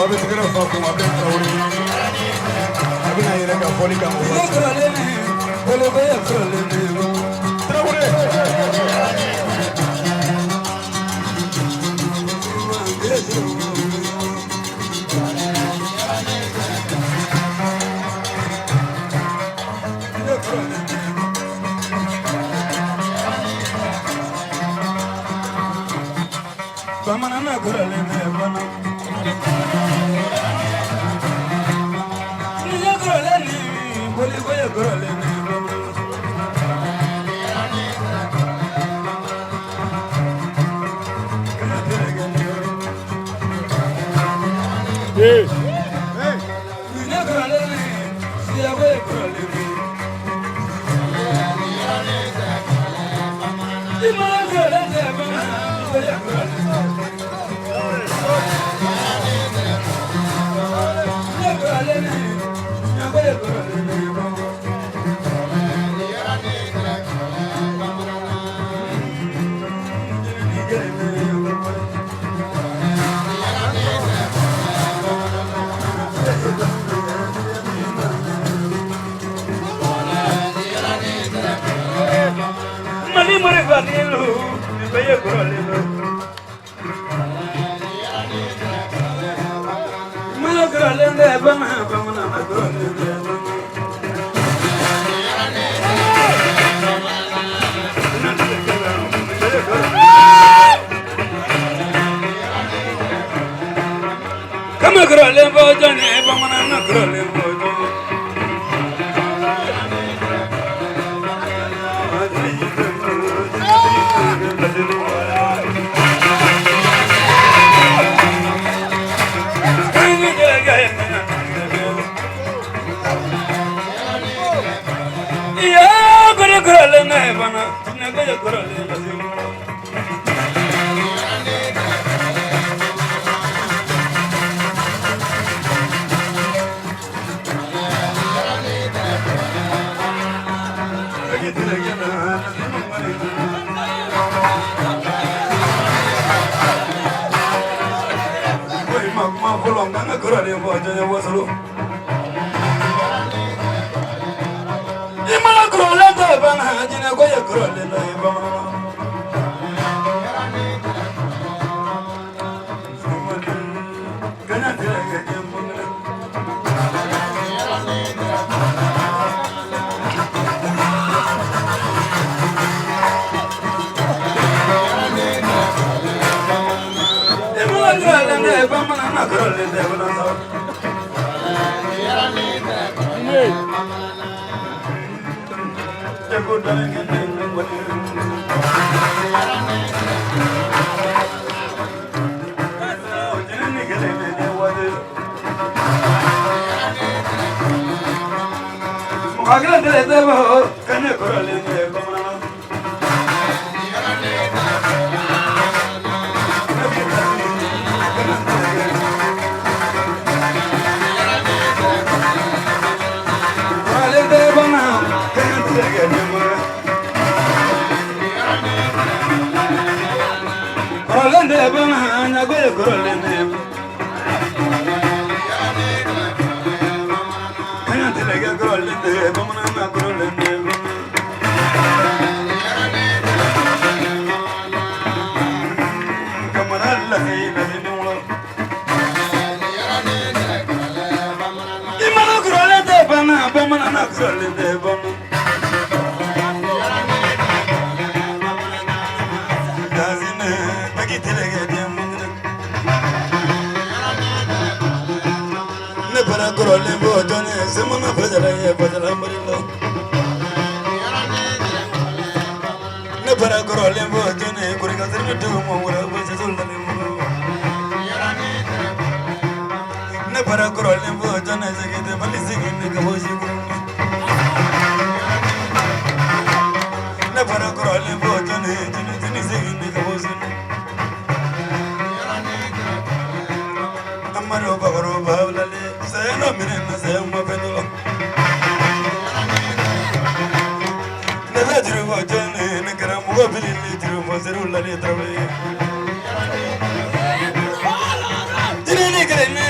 A bɛ tɛgɛrɛ fa kun, a bɛ Tarawele, a bɛna yɛlɛ ka fɔli kan o waati. Tarawele. Bamanan kɔrɔlen bɛ bamanan ni kɔrɔlen ni boliko ye kɔrɔlen ni bamanan. Ee. Ne kɔrɔlen ni siyako ye kɔrɔlen ni. I mana kɔrɔlen tɛ bamanan ko ye kɔrɔlen. Ne kɔrɔlen ni siyako ye kɔrɔlen ni bamanan. Mali marifatilu nin bɛɛ ye kɔrɔlen ye. Mana kɔrɔlen tɛ bamanan, bamanan ma kɔrɔlen tɛ bamanan. Kama kɔrɔlen fɔ jɔn ye, bamanan ma kɔrɔlen fɔ jɔn ye. Fɔlɔ n ka kɔrɔlen fɔ jɔn ye wasolo. I mana kɔrɔlen tɛ bana, jinɛ ko ye kɔrɔlen dɔ ye bamanan. I mana kɔrɔlen tɛ bamanan na kɔrɔlen tɛ bamanan. Jago dɔɔnin kɛ ne ŋɔni. Jinɛ ni kelen ne waati. Mɔgɔ kelen tɛ tɛ bɔ ka ne kɔrɔlen tɛ bamanan. Kɔrɔlen tɛ bamanan ka ne tigɛ ɲɛmɔgɔ. Kɔrɔlen tɛ bamanan ɲago ye kɔrɔlen tɛ. Kaɲa tɛlɛkɛ kɔrɔlen tɛ bamanan na kɔrɔlen tɛ bamanan. Kamara lahi lahi ni wula. I mana kɔrɔlen tɛ bamanan, bamanan na kɔrɔlen tɛ bamanan. Gazine bagi tɛlɛkɛ den mangere. Ne bara kɔrɔlen bɔ jɔn ye semana fajara ye fajara marila. Ne bara kɔrɔlen bɔ jɔn ye korika sirimi dugu ma wura bɔ siso lale mulu. Ne bara kɔrɔlen bɔ jɔn ye segin tɛ mali segin ne ka bɔ sikuru. Ne bara kɔrɔlen bɔ jɔn ye jini jini segin ne ka bɔ sikuru. Amadu bakaro bawulale saya dɔ minɛ na saya ma fɛn dɔ la. Ne bɛ juru fɔ jɔn ye ne kɛra mɔgɔ fili ni juru fɔ serew lale tarawele. Jini ni kelen ne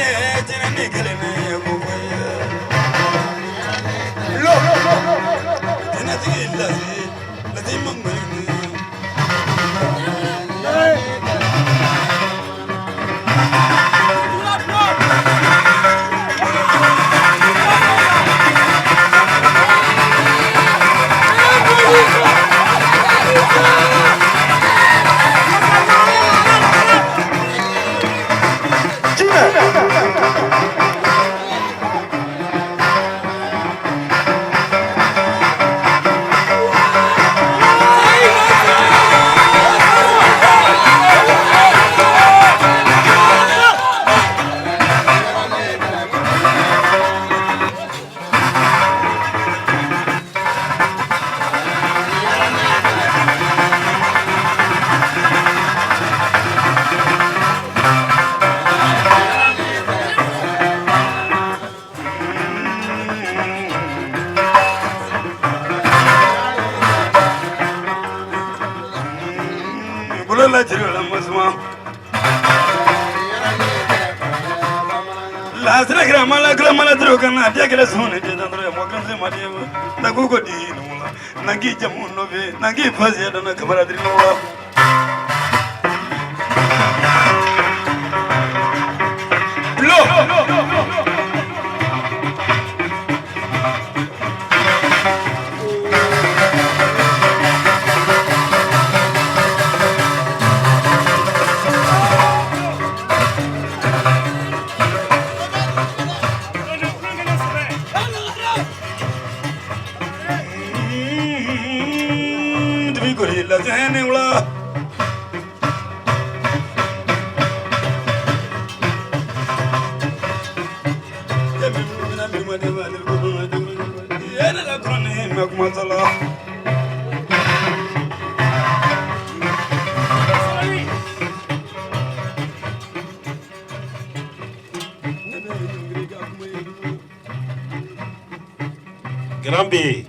Grand B,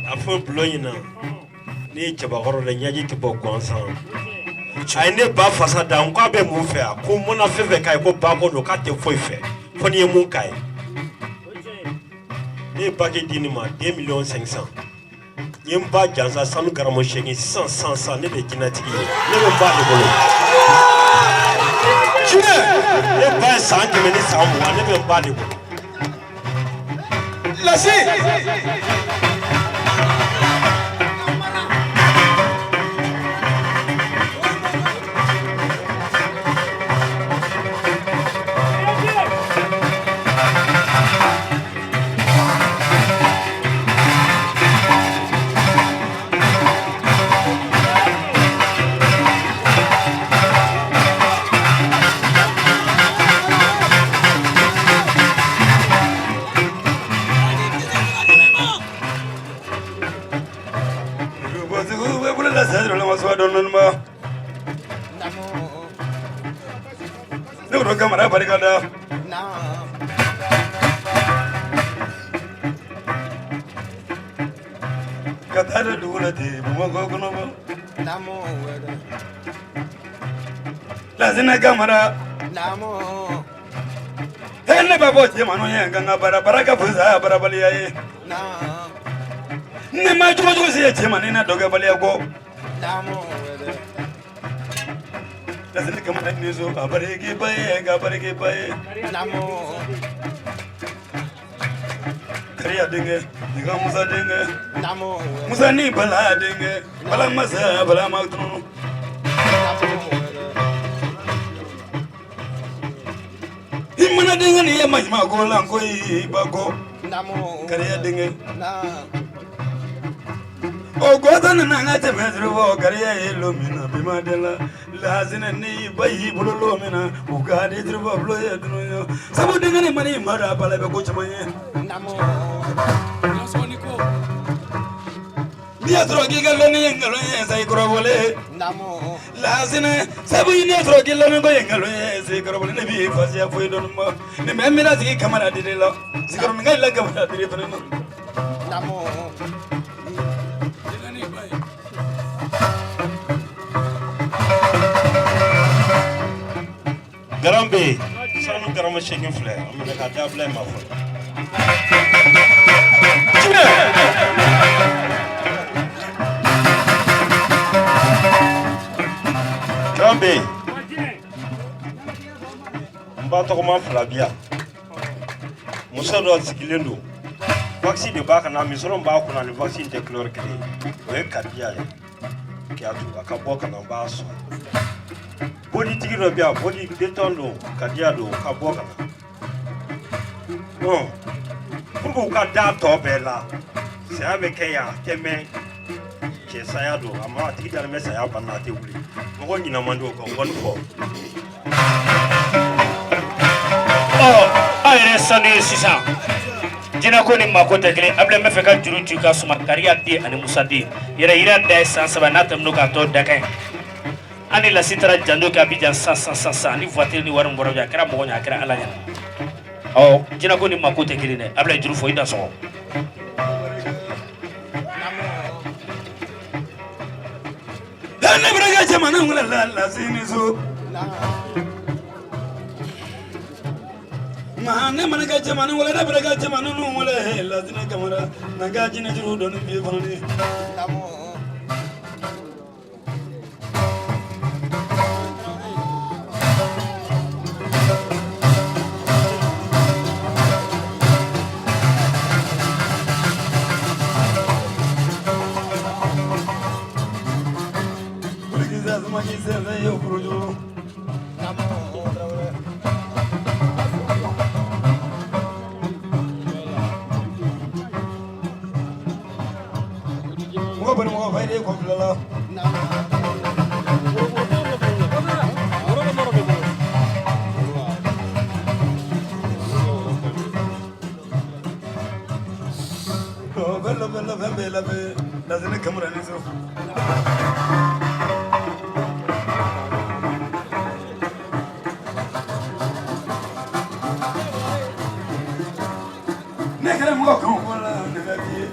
a fɔ bulon in na ne ye cɛbakɔrɔ de ɲɛji tɛ bɔ gansan. A ye ne ba fasa da, n k'a bɛ mun fɛ? A ko n mana fɛn fɛn k'a ye ko bako don, k'a tɛ foyi fɛ fo n'i ye mun k'a ye. Ne ye baki di nin ma 2 millions 500. N ye n ba jansa sanu garamu 8 sisan sisan sisan, ne de ye jinɛtigi ye, ne bɛ n ba de bolo. Ne ba ye san 100 ni san 20, ne bɛ n ba de bolo. Lasi. Ne ko kamara barika da. Ka taa don dugu la ten Bamakɔ kɔnɔ bɔ. Lasinɛ Kamara. He ne b'a fɔ cɛmanninw ye n ka n ka baara baara ka fisa baarabaliya ye. Ne ma cogo cogo si ye cɛmannin na dɔgɔbaliya kɔ. Lasinɛ Kamara ni so a bariki ba ye ka bariki ba ye. Kariya denkɛ, i ka Musa denkɛ. Musa ni Bala denkɛ, Bala masa Bala ma tunu. I mana denkɛ ni ye maɲuman ko la ko i ba kɔ. Kariya denkɛ. O gɔtɔ nana an ka tɛmɛ siri fɔ kariya ye lo min na bi ma den la. Lasinɛ ni ba y'i bolo lo min na u ka di siri fɔ bulo ye dunu ye. Sabu denkɛ ni mana i ma don a ba la i bɛ ko caman ye. N'i y'a sɔrɔ k'i ka lɔnni ye nkalon ye sa i kɔrɔbɔlen. Lasinɛ sabu n'i y'a sɔrɔ k'i lɔnni ko ye nkalon ye sa i kɔrɔbɔlen, ne b'i fasiya foyi dɔn ma. Nin bɛ n sigi kamara diri la. Sigiyɔrɔ la kamara diri fana na. Grand B, sanu garamu 8 filɛ, a minɛ ka da bila ma fɔlɔ. Danbe, n ba tɔgɔma fila bi yan. Muso dɔ sigilen don, wax de b'a kan na, misɔrɔ b'a kunna ni wax in tɛ couleur kelen ye. O ye Kadiya ye. Kiyatu, a ka bɔ ka na, n b'a sɔn. Boditigi dɔ bɛ yan, bodi béton don, Kadiya don, ka bɔ ka na. Bon, pour que u ka da tɔ bɛɛ la, saya bɛ kɛ yan, a tɛ mɛn. Cɛ saya don, a ma a tigi dalen bɛ saya banna, a tɛ wuli. Mɔgɔ ɲinɛ man di o kɔ, n kɔni fɔ. Ɔ, aw yɛrɛ sanu ye sisan, jinɛko ni maako tɛ kelen. Abilayi, n bɛ fɛ ka juru ci ka suma. Kariya den ani Musa den yɛrɛ yira da ye san 3 n'a tɛmɛn'o kan, a tɔ da ka ɲi. An ni Lasi taara janjo kɛ Abidjan san san san san ni voiture ni wari min bɔra, a kɛra mɔgɔ ɲɛ, a kɛra Ala ɲɛna. Ɔ, jinɛko ni maako tɛ kelen dɛ. Abilayi, juru fɔ i da sɔgɔ. Ne bɔra ka jamana wele la lasini so. Maa ne mana ka jamana wele, ne bɔra ka jamana ninnu wele lasini kamara na ka jinɛ juru dɔɔni bi fana ni. Mɔgɔ bɛ mɔgɔ fa ye kɔfilɛ la. Bello bello fɛn bɛɛ labɛn Lasini Kamara ni so. Ne kɛra mɔgɔ kan fɔ la ne bɛ bi ye.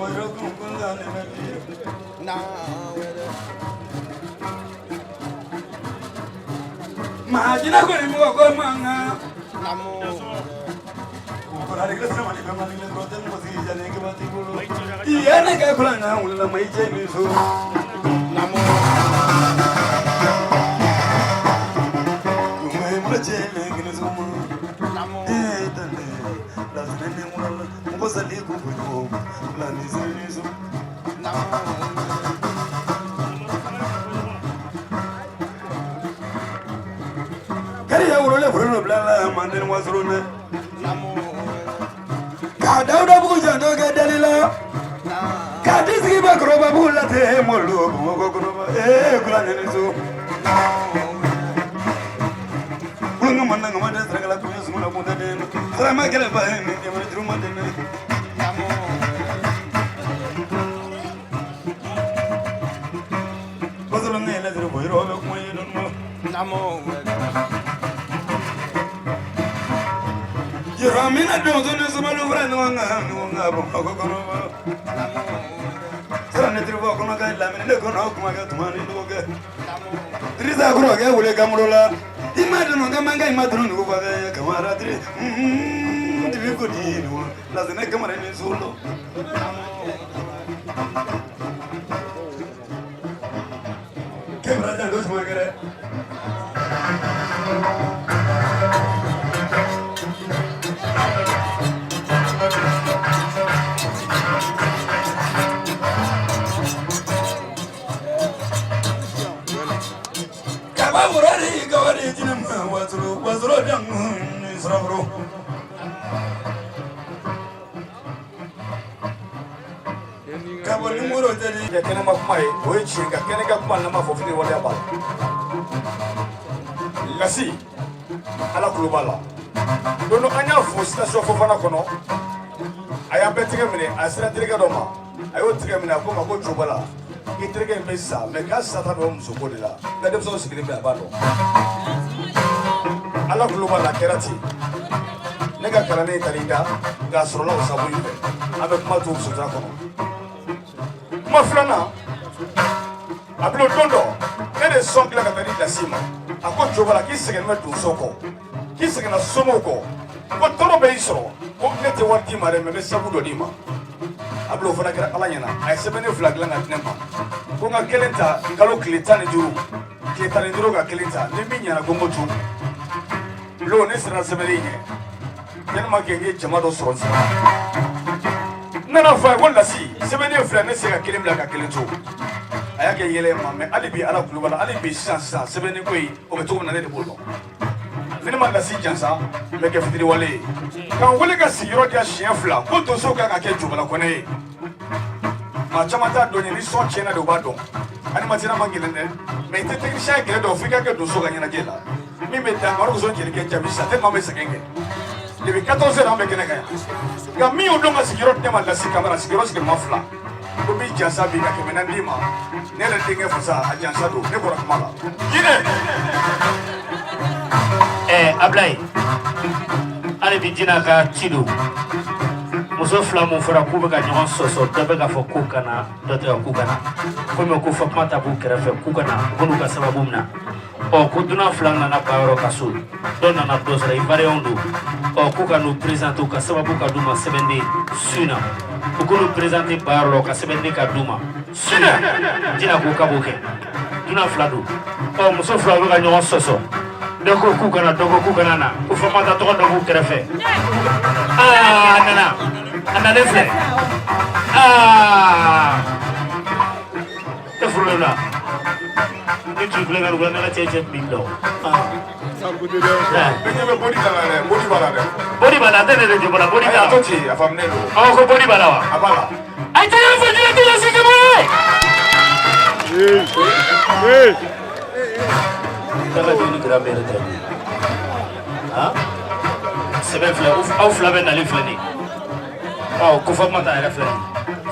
Yɔrɔ kun fɔ la ne bɛ bi ye. Maa jinɛ ko ni mɔgɔ ko man kan. Ne ka kulan na wulila ma i cɛ min so. Mɔgɔ sali ko kojugu la ni so. Kariya wololen foro bila la manden waso dɛ. K'a dawuda bugu janto kɛ dali la. K'a di sigi bɛ kɔrɔba bugu la ten mɔlu Bamakɔ kɔnɔ ee kula ni so. Kulon ka man ka man den saraka la kun ye sumana kun tɛ den. Sarama kɛlɛ ba ye ni jamana juru ma den. Basolo ne yɛlɛ dɔrɔn yɔrɔ bɛ kuma ye dɔn ma. Yɔrɔ min na donso ni sumalu fara ɲɔgɔn kan ɲɔgɔn kan Bamakɔ kɔnɔ. Sira ne teri bɔ kɔnɔ ka lamini ne kɔnɔ kuma kɛ tuma ni dɔgɔkɛ. Dirisa kɔrɔkɛ wele kamuru la. I ma dɔn ka man kan i ma dɔn nugu ba kɛ kamara diri. Dibi ko di ni wa. Lasinɛ kamara ni solo. Kebra jan do suma kɛrɛ. Kaba wurari gawari jinɛ ma wasolo wasolo dan ni sɔrɔ. Ka bɔ ni moro tɛ di. Kɛ kɛnɛma kuma ye, o ye tiɲɛ, nka kɛnɛ ka kuma n'an b'a fɔ fitiri waleya b'a la. Lasi, Ala kulo b'a la. Don dɔ an y'a fo station Fofana kɔnɔ, a y'an bɛɛ tɛgɛ minɛ, a sera terikɛ dɔ ma, a y'o tɛgɛ minɛ, a ko ma ko Jobala, i terikɛ in bɛ sa mɛ k'a sata dɔ musoko de la. N ka denmisɛnw sigilen bɛ, a b'a dɔn. Ala kulo b'a la, a kɛra ten. Ne ka kalanden taara i da, nka a sɔrɔla o sababu in fɛ. An bɛ kuma to sutura kɔnɔ. Kuma filanan, a bilo don dɔ, ne de sɔn dilan ka taa di Lasi ma. A ko Jobala, k'i sɛgɛnnen bɛ donso kɔ, k'i sɛgɛnna somow kɔ, ko tɔɔrɔ bɛ y'i sɔrɔ, ko ne tɛ wari d'i ma dɛ, mɛ n bɛ sabu dɔ d'i ma. A bila o fana kɛra Ala ɲɛna. A ye sɛbɛnden fila dilan ka di ne ma ko n ka kelen ta kalo tile 15, tile 15 ka kelen ta, ni min ɲɛna ko n ko tun bulon. Ne siranna sɛbɛnden ɲɛ tellement que n ye jama dɔ sɔrɔ n sira. N nana fɔ a ye ko Lasi, sɛbɛnden filɛ, ne tɛ se ka kelen bila ka kelen to. A y'a kɛ yɛlɛ ma, mais hali bi Ala kulo b'a la. Hali bi sisan sisan, sɛbɛnden ko in, o bɛ cogo min na, ne de b'o dɔn. Ni ne ma Lasi jansa, n bɛ kɛ fitiriwale ye. K'an wele ka sigiyɔrɔ diya siɲɛ fila ko donso kan ka kɛ Jobala Kɔnɛ ye. Maa caman t'a dɔn ye, ni son tiɲɛna de, u b'a dɔn. Animateur man gɛlɛn dɛ, mais i tɛ technicien gɛlɛn dɔn f'i ka kɛ donso ka ɲɛnajɛ la min bɛ dan maro kosɔn. Jelikɛ jaabi sisan tellement bɛ sɛgɛn kɛ depuis 14 heures, an bɛ kɛnɛ kan yan. Nka min y'o dɔn ka sigiyɔrɔ di ne ma, Lasi Kamara, sigiyɔrɔ sigiyɔrɔma fila, ko b'i jansa bi ka 400 d'i ma. Ne yɛrɛ denkɛ fasa a jansa don, ne bɔra kuma la jinɛ. Ablaye, hali bi Jina ka ci don. Muso fila mun fɔra k'u bɛ ka ɲɔgɔn sɔsɔ, dɔ bɛ k'a fɔ k'u kana, dɔ tɛ ka k'u kana, komi ko Fatumata b'u kɛrɛfɛ, k'u kana, u k'u ka sababu minɛ. Ɔ, ko dunan fila nana ba yɔrɔ ka so, dɔ nana dɔ sɔrɔ, ivoiriyɛnw don. Ɔ, k'u ka n'u présenter, u ka sababu ka d'u ma sɛbɛnden su in na. U k'u présenter ba yɔrɔ la, u ka sɛbɛnden ka d'u ma su in na. Jina ko k'a b'o kɛ. Dunan fila don. Ɔ, muso fila bɛ ka ɲɔgɔn sɔsɔ, dɔ ko k'u kana, dɔ ko k'u kana na, ko Fatumata tɔgɔ dɔ b'u kɛrɛfɛ. Aa, a nana, a nalen filɛ. Aa, e furulen la ni tun filɛ ka nin ne ka cɛ cɛ tun b'i bila o. Bɛɛ ɲɛ bɛ body la dɛ, body b'a la dɛ. Body b'a la, a tɛ ne de jɔ la, body t'a A la. to ten, a faamunen don. Awɔ, ko body b'a la wa? A b'a la. A ye tɛgɛrɛ fɔ jinɛ tɛ si kama ye. Daga joli kɛra bɛɛ tɛ han sɛbɛn filɛ, aw fila bɛ nali filɛ nin ye. Ɔ, ko Fatumata yɛrɛ filɛ nin ye,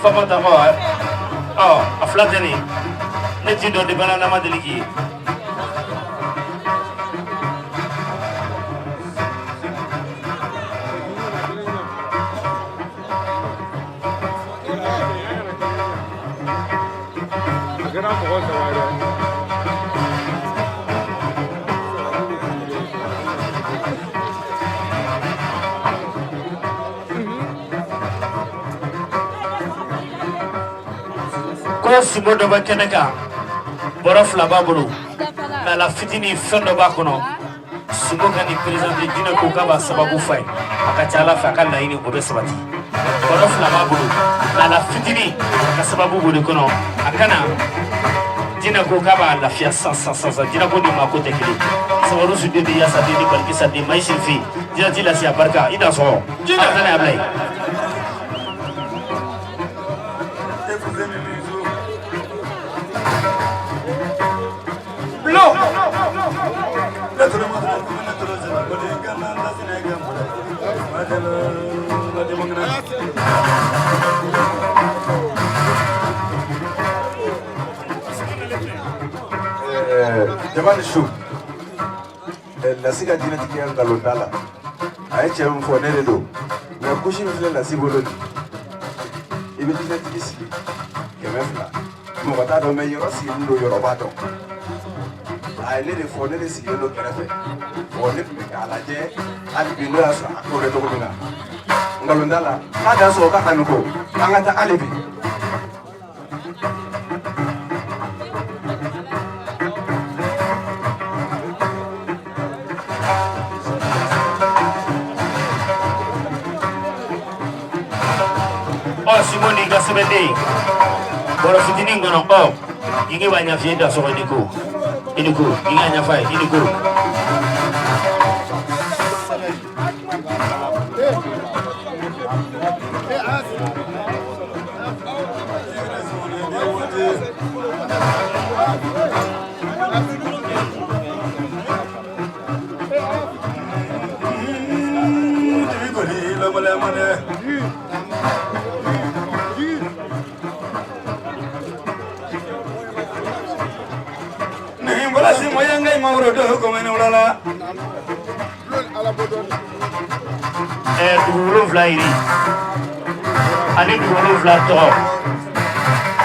Fatumata. Ɔ ɔ, a fila tɛ nin ye, ne t'i dɔn depuis n'a ma deli k'i ye. A kɛra mɔgɔ saba ye dɛ. Ko sinbo dɔ bɛ kɛnɛ kan, bɔrɔ fila b'a bolo, mais a la fitinin fɛn dɔ b'a kɔnɔ. Sinbo ka nin présenter, jinɛ ko k'a b'a sababu fa ye, a ka ca Ala fɛ, a ka laɲini o bɛ sabati. Bɔrɔ fila b'a bolo, mais a la fitinin ka sababu b'o de kɔnɔ. A kana jinɛ ko k'a b'a lafiya san san san san. Jinɛ ko ni maa ko tɛ kelen. Samaru su den ni yasa den ni balikisa den mayi sirifi jinɛ t'i lase a barika i da sɔgɔ. Jinɛ a taa n'a ye Ablaye. Bulon. Jama ni su. Lasi ka jinɛtigiya nkalon da la, a ye cɛ min fɔ, ne de don. Mais kusi min filɛ Lasi bolo nin, i bɛ jinɛtigi sigi 200, mɔgɔ t'a dɔn, mais yɔrɔ sigilen don, yɔrɔ b'a dɔn. A ye ne de fɔ, ne de sigilen don kɛrɛfɛ. Ɔ, ne tun bɛ k'a lajɛ hali bi, n'o y'a sɔrɔ a ko bɛ cogo min na. Nkalon da la k'a da sɔrɔ k'a ni ko k'an ka taa hali bi. Ɔ, Simon n'i ka sɛbɛnden bɔrɔ fitinin kɔnɔ. Ɔ, Ginge b'a ɲɛf'i ye, da sɔgɔ, i ni ko, i ni ko, Ginge a ɲɛf'a ye, i ni ko. Dugu wolonfila yiri ani dugu wolonfila tɔgɔ,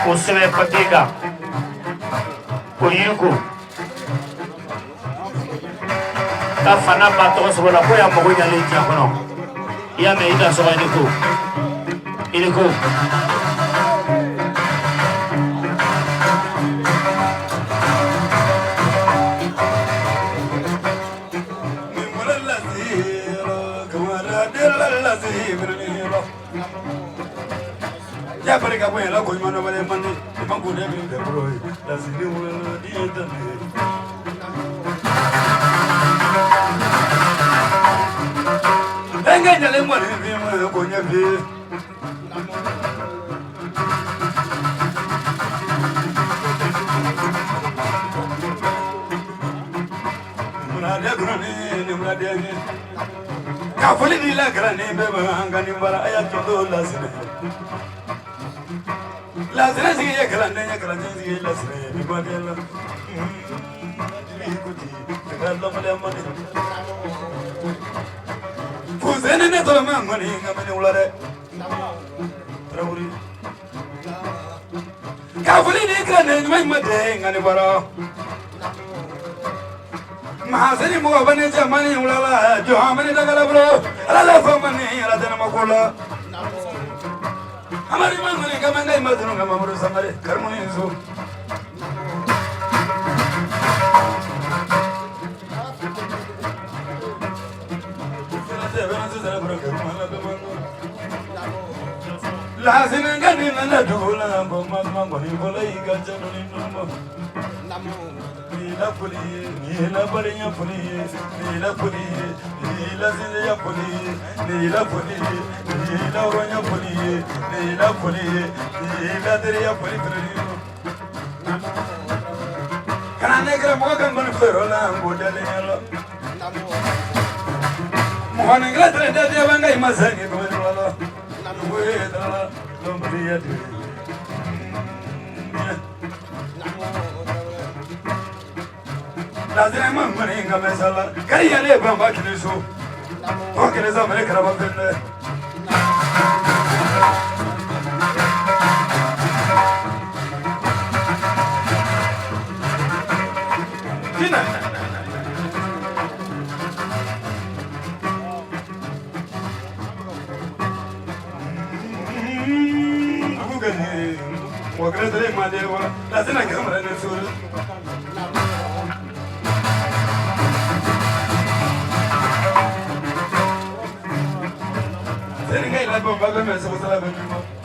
k'o sɛbɛn papiye kan, k'o yiri ko ka fana ba tɔgɔ sɔrɔ la, ko y'a mago ɲalen diɲɛ kɔnɔ. I y'a mɛn, i da sɔgɔ, i ni ko. I ni ko. Ya barika bonya la ko ɲuman dɔ wale man di i ma ko ne bɛ fɛ bolo ye lasili wolo di ye tante ye. Bɛnkɛ jalen kɔni fi ma ko ɲɛ fi. Muraden kɔnɔ ni muraden ye. Ka foli di la kalanden bɛɛ ma an ka nin baara a y'a tɔ to lasinɛ. Lasinɛ sigi ye kalanden ye kalanden sigi ye lasinɛ ye bi baden la. Ka lɔmɔdɛ mani. Fuseni ne tɔrɔ ma ŋɔni nka mɛ ni wula dɛ. Tarawele. Ka foli di kalanden ɲuman ɲuman tɛ nka nin baara. Mahaseni mɔgɔ bɛ ne cɛ mani wula la jɔn mani dagala bolo ala la fɔ mani ala tɛnɛ ma ko la. Amadu ma ŋɔni kama nka ma dunu ka Mamadu Sangare karimu ni so. Lasinɛ ka ni nana dugu la bɔ ma ma ŋɔni fɔlɔ i ka ca dɔɔni dɔɔni. Ni la foli ye, ni la barenya foli ye, ni la foli ye, ni la sinjiya foli ye, ni la foli ye, ni la hɔrɔnya foli ye, ni la foli ye, ni la teriya foli fɛnɛ ye. Kana ne kɛra mɔgɔ ka ŋɔni fɔ yɔrɔ la n k'o dalen la. Mɔgɔninfin tɛnɛ tɛ diɲɛ ka i ma sɛgɛn kɔmi la. Dugu ye dala dɔnbaliya de ye. Lazinɛ ma ŋɔni ka mɛ sala kari yɛlɛ banba kelen so tɔ kelen sa mɛ karaba fɛn dɛ. Tina. Dugu ka ɲi mɔgɔ kelen tɛ ma den wa lazinɛ kɛ mara ne so. Seni ka ila bɔ ba bɛ mɛ sɔgɔ sala bɛ min ma.